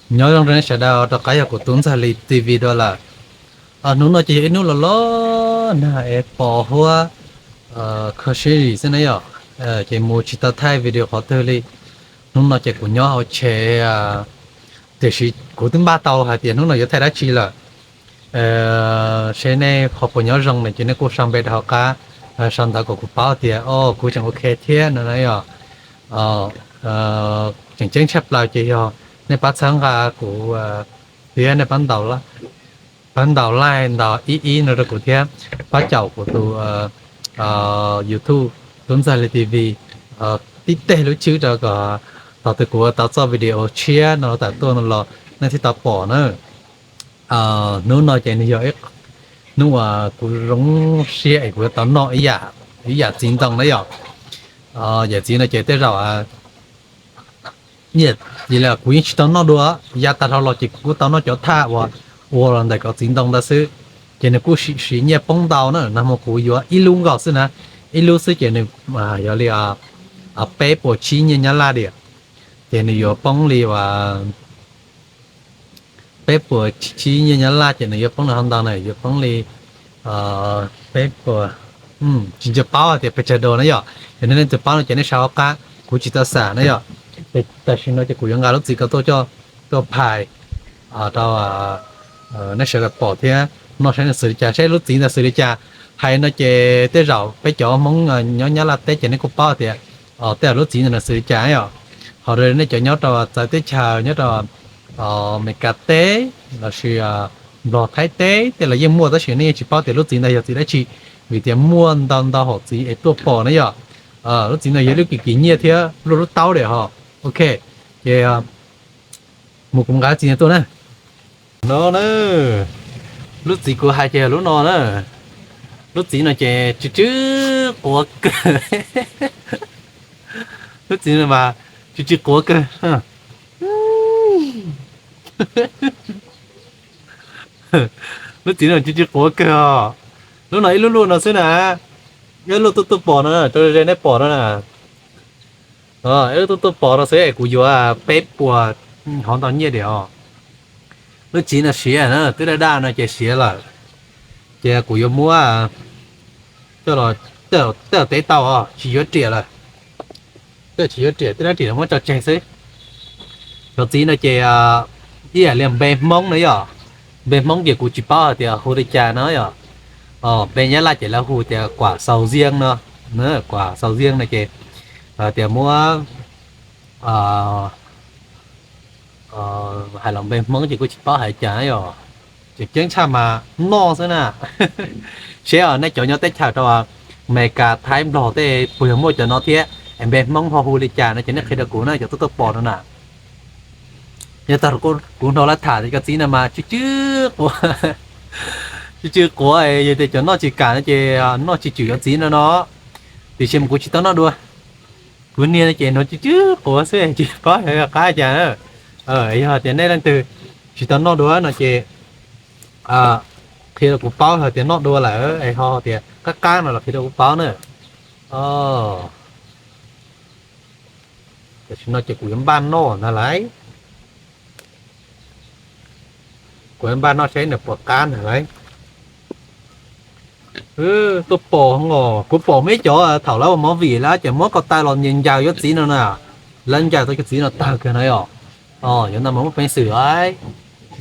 Nyob zoo rau nej sawv daws, rov qab yog kuv Tub Ntxawg Lis T V dua lawm. Hnub no ces yog ib hnub los los nag es pos huab kho siab zim xwb na yom. Ces mus tsis tau thaij video qhov twg li. Hnub no ces kuv nyob hauv tsev, tiam sis kuv twb npaj tau hais tias hnub no yuav thaij dab tsi lawm. Seb nej ho puas nyob zoo ne, ces nej kuj sau npe rau hauv qab, sau ntawv kom kuv paub tias o kuv tseem ok thiab no na yom. Tseem ceeb tshaj plaws ces yog nej pab txhawb nqa kuv thiab nej pab ntaus like ntaus ib ib no rau kuv thiab, pab caum kuv tus YouTube Tub Ntxawg Lis T V tib teg lub tswb rau kom thaum twg kuv ua tau txoj video tshiab no tawm tuaj no los nej thiaj tau pom na. Hnub no ces nws yog hnub uas kuv zoo siab es kuv yuav tau noj ib yam txiv ntoo na yom. Yam txiv no ces tej zaum kuv yeej tsis tau noj dua, yav tas dhau los ces kuv kuj tau noj cov thaj uas ua los ntawm cov txiv ntoo ntawd xwb. Ces nws kuj siv nyiaj poob ntau na, nag hmo kuv yuav ib lub nkaus xwb na, ib lub xwb ces nws yog li peb puas tsib nyiaj Nyab Laj diam. Ces nws yuav poob li uas peb puas tsib nyiaj Nyab Laj ces nws yuav poob li ho ntau na, yuav poob li peb puas, tsis nco paub tias pes tsawg dos na yom. Yog nej leej twg paub no ces nej sau qab, kuv tsis tau xam na yom. Tam sim no ces kuv yuav nqa lub txiv ko tuaj, tuaj phais rau nej sawv daws pom thiab noj saib nws xws li cas, saib lub txiv ntawd xws li cas. Hais no ces tej zaum peb cov Hmoob nyob Nyab Laj teb ces nej kuj paub tias tej zaum lub txiv ntawd nws xws li cas yom. Ho nej cov nyob rau txawv teb chaws nyob rau Amelikas teb lossis Nplog Thaib teb tej los yeej muaj tab sis nej yeej tsis paub tias lub txiv ntawd yog txiv dab tsi, vim tias muaj ntau ntau hom txiv es tuaj pom na yom. Lub txiv ntawd yog lub kim kim nyiaj thiab luaj lub taub diam ho. Ok, ces mus kuv nqa lub txiv ntawd tuaj na. No na, lub txiv kuv hais ces yog lub no na. Lub txiv no ces tsw tsw quav kawg. Lub txiv no mas tsw tsw quav kawg. Lub txiv no tsw tsw quav kawg os. Lub no ib lub luaj no xwb na, ib lub tuaj tuaj pom no, rau ze nej pom no na. Ib lub tuaj tuaj pom no xwb es kuv yuav peb puas hov ntau nyiaj diam os. Lub txiv no siav na, twb daj daj no ces siav lawm. Ces kuv yuav muab coj los, tej zaum tev tau os, tsis yuav riam lawm. Tej zaum tsis yuav riam, tej dab riam muab tso tseg xwb. Cov txiv no ces ib yam li npe Hmoob na yom. Npe Hmoob ces kuv tsis paub hais tias hu li cas no yom. Npe Nyab Laj ces lawv hu tias kuam xaus ziab no, kuam xaus ziab no ces tias muab hais los npe Hmoob ces kuj tsis paub hais cas yom. Tseem ceeb tshaj mas noj xwb na. Seb os, nej cov nyob teb chaws rau Amelikas, Thaib, Nplog tej puas yog muaj cov no thiab, es npe Hmoob ho hu li cas no ces nej qhia rau kuv na, cov tuaj tuaj pom no na. Yog tag kuv hnov lawv tham tias cov txiv no mas tsw tsw quav, tsw tsw quav, yog tias cov noj tsis kam no ces noj tsis tswm cov txiv no no. Tiam sis mas kuv tsis tau noj dua. Kuv niag no ces hnov tsw tsw quav xwb tsis paub qab cas. Yog tias nej leej twg tsis tau noj dua no ces qhia rau kuv paub, hais tias noj dua lawm es ho tias qab qab no los qhia rau kuv paub na. Tam sim no ces kuv yuav npaj noj ntag lauj. Kuv yuav npaj noj saib nws puas qab ntag lauj. Tuaj pom os, kuv pom muaj ib cov thaum lawv ua movie lawv ces muab ko taw los ncaws yuav txiv no na. Lawv ncaws tau cov txiv no tawg kawg no os. Yuav no mas muaj peev xwm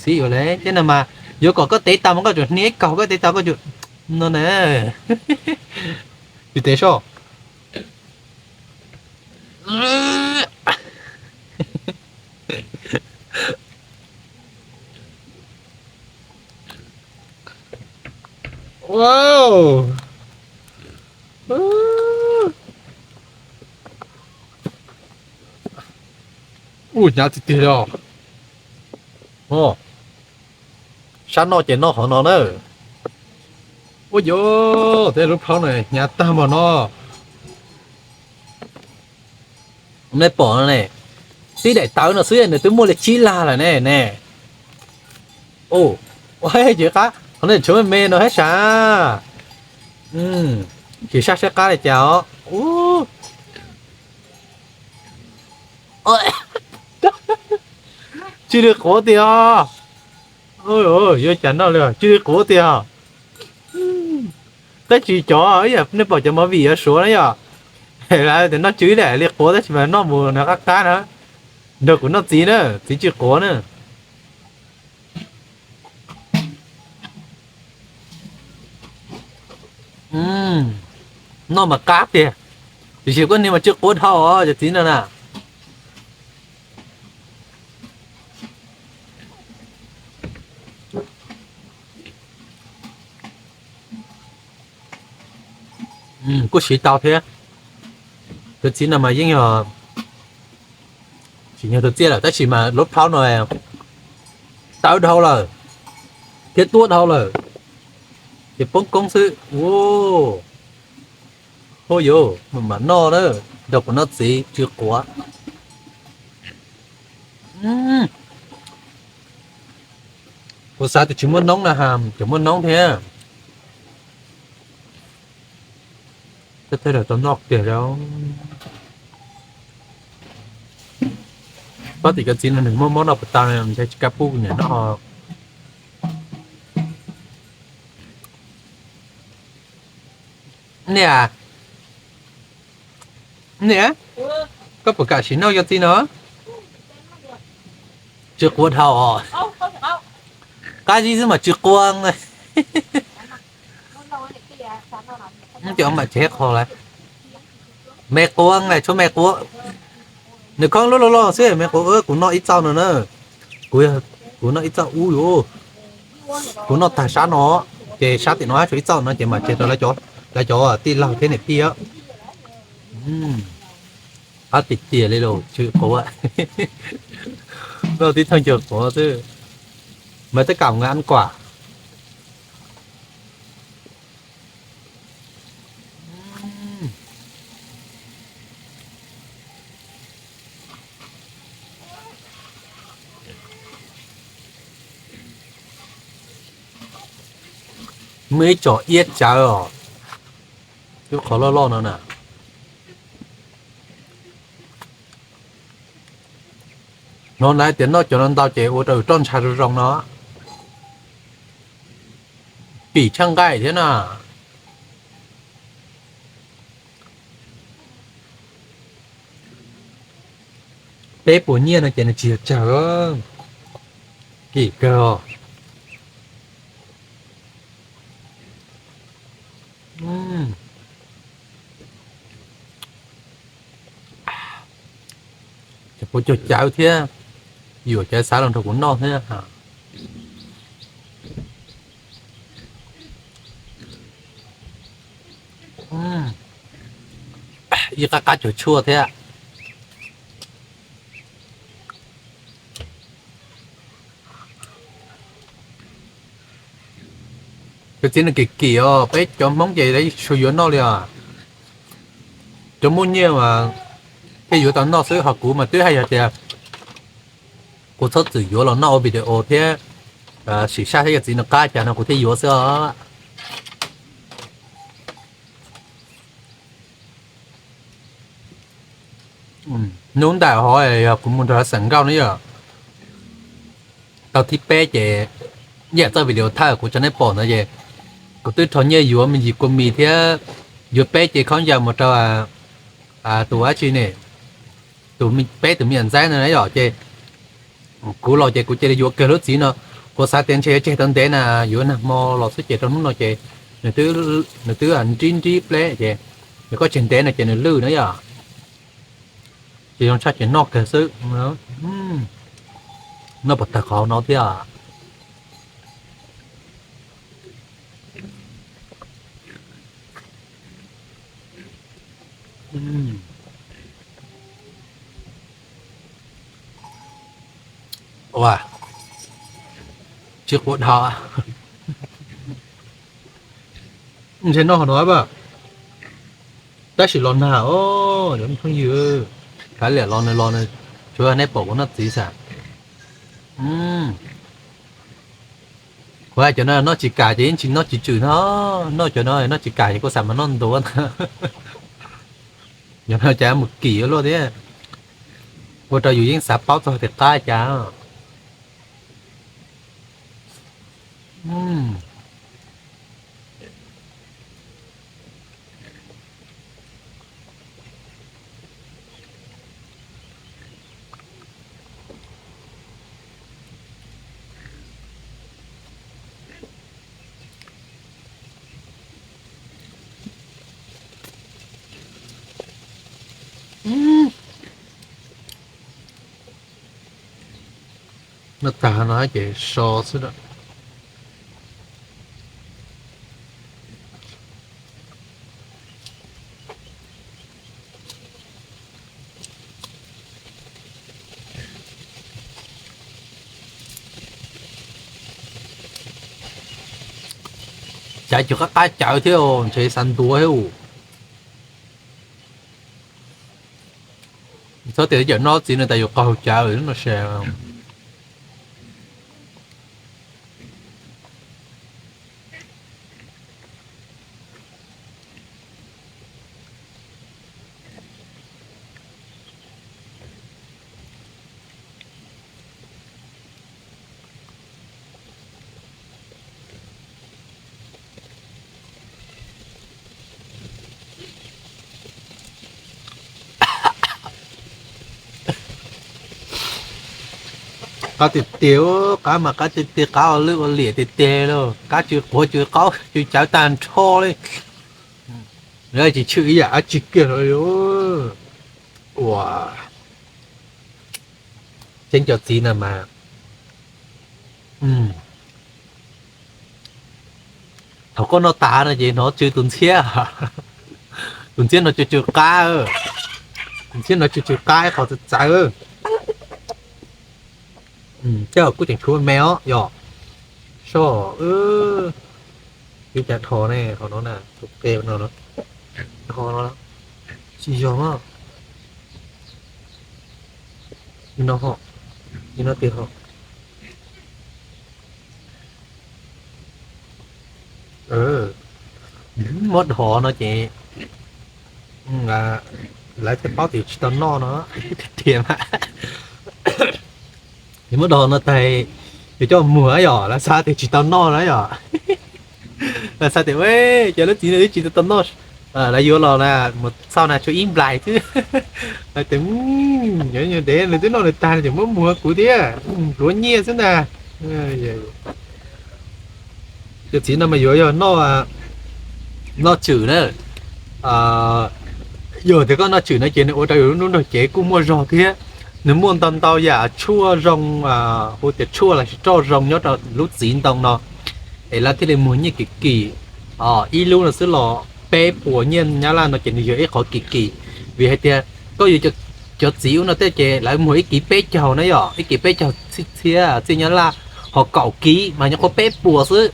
xwb yuav le thiab no mas, yuav kom koj tev tau mas koj tsuas hnia ib kaug, koj tev tau koj tsuas no na. Tsis tev soj. Ua, hnyav tiag tiag os. Sab noj ces noj qhov no na. Ua yos, tej lub plhaub no hnyav tag npaum no. Nej pom no ne, tib daim tawv no xwb nws twb muaj li tsib lag lawm ne ne. Ua, ces qab qhov no tshuav me me no hab sav. Tsis sab saib qab li cas os. Tsis li quav tiag. Yuav cas noj li, tsis li quav tiag. Tab sis cov, nej pom cov movie yuav suav na yom, lawv tias noj tsw daim li quav tab sis mas noj mus nws qab qab na. Nrog kuv noj txiv na, txiv tsis quav na. Noj mas qab tiag, tiam sis koj niag mas tsis quav dhau os cov txiv no na. Kuj siv tau thiab. Tus txiv no mas yeej yog tsis yog tus txiaj lawm tab sis mas lub plhaub no tawv dhau lawm thiab tuab dhau lawm, ces poob koob xwb. Hu yuav mam noj na, nrog kuv noj txiv tsw quav. Kuv xav tias tsis muaj noob na ha, tseem muaj noob thiab. Tau noj tiag. Pab tim cov txiv no nws muaj mob noj puas tau, ntshe tsis kam pub niam noj. Niam, niam, koj puas kam sim noj cov txiv no? Tsis quav dhau os. Qab zib xwb mas tsis quav. Cov mam tsev qhov lawm. Me quav, tshuav me quav. Nws khob lub loj loj xwb, me quav, kuv noj ib txauj no na. Kuv, kuv noj ib txauj ub yuav. Kuv noj tag sab no, ces sab tim no tshuav ib txauj no ces mam tseg rau lawv cov tij laug thiab niam tij. Qab tiag tiag li los tsis quav. Noj tib thooj cuag quav xwb. Mas tab kam nqa ăn quà. Muaj ib tsom iab tsawv os. Lub qhov loj loj no na. Hnov na tias noj cov no ntau ces ua rau yus roj ntsha zoo zoo no. Pim tshaj nqaij thiab na. Peb puas nyiaj no ces nws tsis yog tsawg. Kim kawg. Puas cog cawv thiab, yuam cawv xav los nrog kuv noj thiab. Ib qab qab cuag tshuaj thiab. Cov txiv no kim kim os, peb cov Hmoob ces lawv tsis yuav noj li os. Cov muaj nyiaj mas thiaj yuav tau noj xwb, ho kuv mas twb hais yog tias kuv txhob txwm yuav los noj ua video thiab sim sab thiab cov txiv no qab cas no kuv thiaj yuav xwb os. Hnub ntawm hov yog kuv mus nrog xeem nkauj na yom, tau thib peb ces yam txoj video thawj kuv tso nej pom ntawd ces kuv twb rho nyiaj yuav me ntsis kua mis thiab yuav peb cev khaub ncaws mus rau tus dab tsi ne, tus peb tus me nyuam ntxaib no na yom ces kuv los ces kuv cia li yuav kiag lub txiv no. Kuv xav tias ntshe yuav tseg tau ntev na, yuav nag hmo los xwb ces rau hnub no ces nws twb nrib nrib pleb ces nws koj tseg ntev no ces nws lwj na yom. Ces zoo tshaj ces noj kiag xwb. Noj puas tag qhov no thiab. Ua, tsis quav dhau. Ntshe noj hov no a, tab sis los nag os cov phooj ywg, kav liam los nws los nws, tsuav nej pom kuv noj txiv xwb. Kuv hais cov no noj tsis kam ces yeej tsis noj tsis tswm no, noj cov no noj tsis kam ces kuv xav mas noj ntua ntag. Yog no cas mus kim ua luaj thiab, ua rau yus yeej xav paub txog tias qab cas. No tag no ces so xwb. Cav cus qab qab cawv thiab, ntshe xav ntuav thiab. Txhob tias cov noj txiv no tas yus qaug cawv no se. Qab tiag tiag, qab mas qab tiag tiag, qab ua lwj ua liam tiag tiag lauj, qab tsw quav tsw qaub tsw cawv tag nrho li. Tsis tshwm ib yam dab tsi kiag li. Ua tseeb cov txiv no mas, thaum koj noj tas no ces hnov tsw tus ntxhiab, tus ntxhiab no tsw tsw qab, tus ntxhiab no tsw tsw qab qhov txawv txawv. Tej kuj tseem tshuav me os yog, soj, ib cov dhos ne, hov no na, tus qe no, hov no, tsis yog, no ho, no tiag ho. Muab dhos no ces lawv thiaj paub tias tsis tau noj no tiag mas. Muab dhos no tas, yus coj muag yom, lawv xav tias tsis tau noj na yom. Lawv xav tias cov lub txiv no twb tsis tau noj, lawv yuav los na, mus txog na tshuav ib nplais xwb. Lawv tias, dev nws twb noj nws tag ces muab muag kuv thiab, hluav nyiaj xwb ntag. Cov txiv no mas yuav yog noj tswm na. Yog tias koj noj tswm no ces nws ua rau yus lub hnub nrog cev kuj muaj zog thiab. Nws muaj ntau ntau yam tshuaj zoo, hu tias tshuaj los sis roj zoo nyob rau lub txiv ntoo no, es lawv thiaj li muag nyiaj kim kim. Ib lub no xwb los peb puas nyiaj Nyab Laj no ces nws yog ib qhov kim kim. Vim hais tias koj yuav cov txiv ub no tej ces lawv muag ib kiv peb caug na yom, ib kiv peb caug txhiab txhiab txiaj Nyab Laj, ho kaum kiv mas nyuam qhuav peb puas xwb.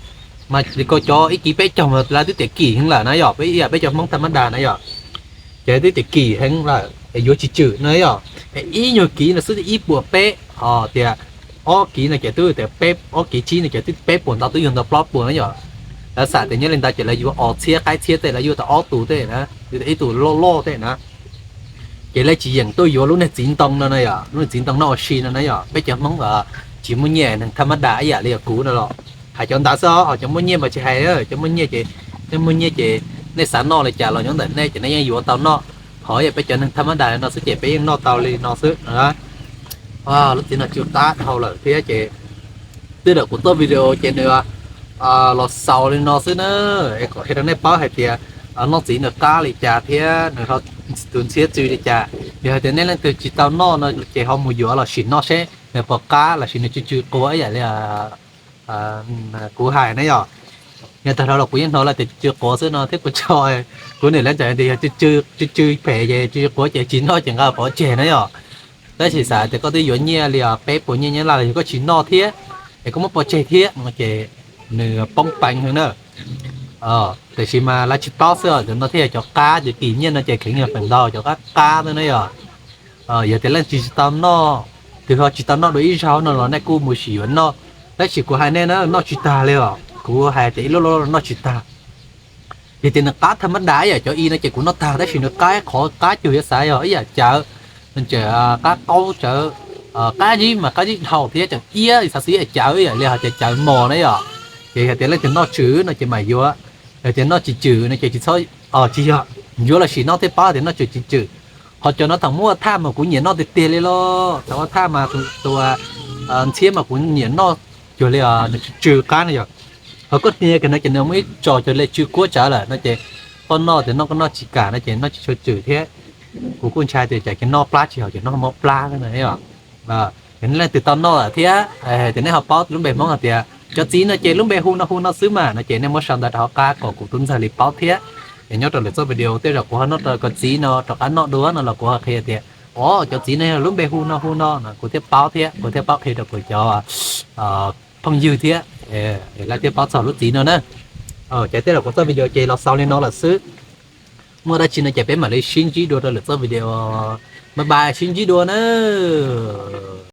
Mas li ko cov ib kiv peb caug mas lawv twb tias kim heev lawm na yom, peb ib yam peb cov Hmoob tham mab das na yom, ces twb tias kim heev lawm es yuav tsis tswm no yom. Ib nyuag kiv no xwb ib puas peb, ho tias ob kiv no ces twb tias peb, ob kiv tsib no ces twb peb puas ntau, twb yog ntau plaub puas na yom. Lawv xam tias nyob li ntawd ces lawv yuav os txhiab qaib txhiab tej, lawv yuav tau ob tug tej na, yuav tau ib tug loj loj tej na. Ces lawv tsis yeem tuaj yuav lub niag txiv ntoo no na yom, lub niag txiv ntoo noj ua si no na yom. Peb cov Hmoob tsis muaj nyiaj, neeg tham mab das ib yam li yog kuv no los hais cov ntawd xwb os, ho cov muaj nyiaj mas tsis hais. Cov muaj nyiaj ces, nej muaj nyiaj ces nej xav noj li cas los nyob ntawm nej ces nej yeej yuav tau noj. Ho yog peb cov neeg tham mab das no xwb ces peb yeej noj tau li no xwb. Lub txiv no tsw qab dhau lawm thiab ces twb dawm kuv tuaj video ces nws los xaus li no xwb na, es kom qhia rau nej paub hais tias noj txiv nws qab li cas thiab nws tus ntxhiab tsw li cas. Yog hais tias nej leej twg tsis tau noj no ces ho mus yuav los sim noj seb nws puas qab los sis nws tsw tsw quav ib yam li kuv hais na yom. Yog tag dhau los kuv yeej hnov lawv tias tsw tsw quav xwb no thiab kuv tso, kuv niam lawv tseem tias yog tsw tsw phem ces tsw tsw quav ces tsis noj ces nqa pov tseg na yom. Tab sis xav tias koj twb yuav nyiaj li peb puas nyiaj Nyab Laj los yog koj tsis noj thiab es koj muab pov tseg thiab no ces nws poob peev heev na. Tiam sis mas lawv tsis paub xwb, cov no thiaj yog cov qab, cov kim nyiaj no ces kheev yog feem ntau cov qab qab xwb na yom. Yog tias leej twg tsis tau noj, twg ho tsis tau noj dua ib zaug no los nej kuj mus sim yuav noj. Tab sis kuv hais nej na, noj tsis tag li os, kuv hais tias ib lub lub noj tsis tag. Yog tias nws qab tham mab das yam cov i no ces kuv noj tag, tab sis nws qab qhov qab cuag yuav xav yog ib yam cawv, qab qaub cawv, qab zib mas qab zib dhau thiab tseem iab xav xwb ib yam cawv, ib yam li ho cawv cawv mos na yom. Ces yog tias leej twg noj tswm no ces mam yuav, yog tias noj tsis tswm no ces tsis txhob, tsis yog, yuav los sim noj thiaj paub tias noj tswm tsis tswm. Ho cov no thaum muaj thaj mas kuv nyiam noj tiag tiag li los thaum muaj thaj mas tus ntxhiab mas kuv nyiam noj cuag li nws tsw tsw qab no yog. Ho koj hnia kiag no ces nws muaj ib tsos cuag li tsw kuab tsawv lawm no ces koj noj tias noj koj noj tsis kam no ces noj tsis tshua tswm thiab. Kuv kuj ntshai tias cas kiag noj plab tsis haum ces noj mob plab no. Yog nej leej twg tau noj lawm thiab ces nej ho paub lub npe Hmoob hais tias cov txiv no ces lub npe hu no hu no xwb mas no ces nej muab sau ntawv rau hauv qab kom kuv tub ntxawg li paub thiab. Es nyob rau lwm txoj video tej zaum kuv ho noj rau cov txiv no rov qab noj dua no los kuv ho qhia tias, o, cov txiv no yog lub npe hu no hu no no kuv thiaj paub thiab kuv thiaj paub qhia rau kuv cov phooj ywg thiab, lawv thiaj paub txog lub txiv no na. Ces tej zaum kuv txoj video ces los xaus li no lawm xwb. Muaj dab tsi no ces peb mam li sib ntsib dua rau lwm txoj video. Bye bye, sib ntsib dua na.